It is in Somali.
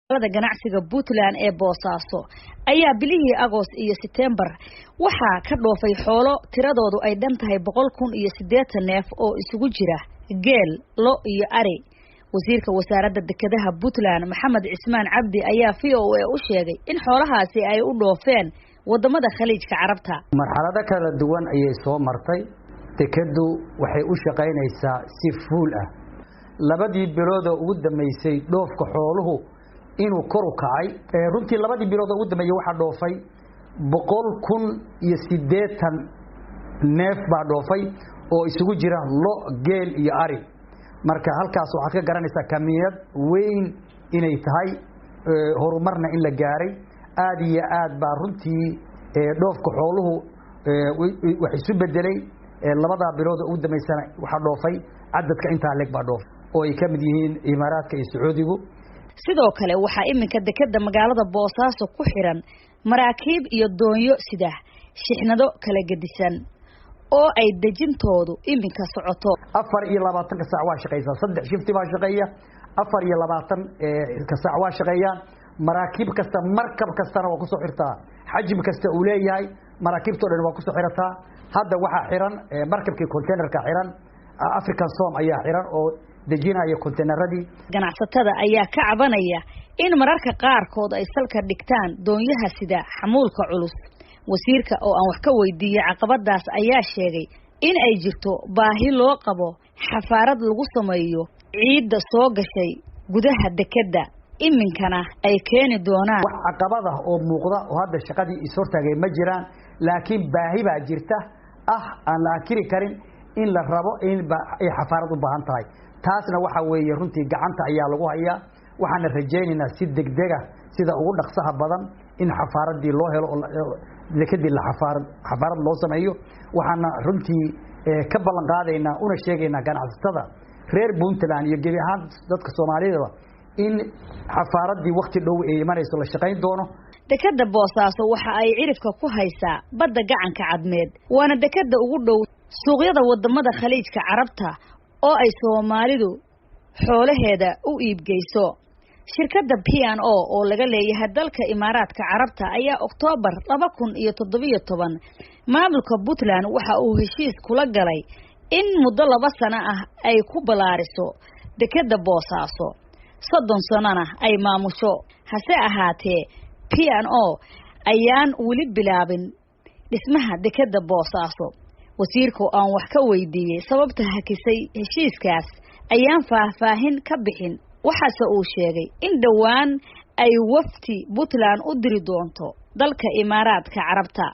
Magaalada ganacsiga Puntland ee Boosaaso ayaa bilihii Agost iyo Sebtembar waxaa ka dhoofay xoolo tiradoodu ay dhan tahay 100,080 neef oo isugu jira geel, lo iyo ari. Wasiirka wasaaradda dekedaha Puntland Maxamed Cismaan Cabdi ayaa VOA u sheegay in xoolahaasi ay u dhoofeen wadamada Khaliijka Carabta. Marxalado kala duwan ayay soo martay. Dekeddu waxay u shaqaynaysaa si fuul ah. Labadii biloodoo ugu dambeysay dhoofka xooluhu inuu kor u kacay. Runtii labadii bilood oo ugu dambeeyey waxaa dhoofay 100,080 neef baa dhoofay oo isugu jira lo, geel iyo ari. Marka halkaas waxaad ka garanaysaa kamiyad weyn inay tahay, horumarna in la gaaray. Aad iyo aad baa runtii dhoofka xooluhu wax isu bedelay. Labadaa bilood oo ugu dambeysana waxaa dhoofay cadadka intaa leeg baa dhoofay oo ay ka mid yihiin Imaaraadka iyo Sacuudigu. Sidoo kale waxaa iminka dekeda magaalada Boosaaso ku xiran maraakiib iyo doonyo sida shixnado kala gedisan oo ay dejintoodu iminka socoto. 24-ka saac waa shaqeysaa, 3 shifti baa shaqeeya, 24-ka saac waa shaqeeyaan. Maraakiib kasta, markab kastana waa kusoo xirtaa, xajmi kasta uu leeyahay maraakiibtoo dhan waa kusoo xirataa. Hadda waxaa xiran markabkii containerka xiran, African Som ayaa xiran oo dejinaya containeradii. Ganacsatada ayaa ka cabanaya in mararka qaarkood ay salka dhigtaan doonyaha sida xamuulka culus. Wasiirka oo aan wax ka weydiiyey caqabadaas ayaa sheegay in ay jirto baahi loo qabo xafaarad lagu sameeyo ciidda soo gashay gudaha dekedda, iminkana ay keeni doonaan. Wax caqabad ah oo muuqda oo hadda shaqadii is hortaagay ma jiraan, laakiin baahi baa jirta ah aan la ankiri karin in la rabo in ay xafaarad u baahan tahay. Taasna waxa weeye runtii gacanta ayaa lagu hayaa, waxaana rajaynaynaa si degdega sida ugu dhaqsaha badan in xafaaradii loo helo oo dekadii la xafaarad loo sameeyo. Waxaana runtii ka ballan qaadaynaa una sheegaynaa ganacsatada reer Puntland iyo gebi ahaan dadka Soomaalidaba in xafaaradii wakti dhow ay imanayso la shaqayn doono. Dekeda Boosaaso waxa ay cirifka ku haysaa badda gacanka Cadmeed, waana dekeda ugu dhow suuqyada wadamada Khaliijka Carabta oo ay Soomaalidu xoolaheeda u iibgeyso. Shirkadda P&O oo laga leeyahay dalka Imaaraadka Carabta ayaa Oktoobar 2017 maamulka Puntland waxa uu heshiis kula galay in muddo 2 sano ah ay ku ballaariso dekeda Boosaaso, 30 sanona ay maamusho. Hase ahaatee P&O ayaan weli bilaabin dhismaha dekeda Boosaaso. Wasiirka oo aan wax ka weydiiyey sababta hakisay heshiiskaas ayaan faahfaahin ka bixin, waxaase uu sheegay in dhowaan ay wafdi Puntland u diri doonto dalka Imaaraadka Carabta.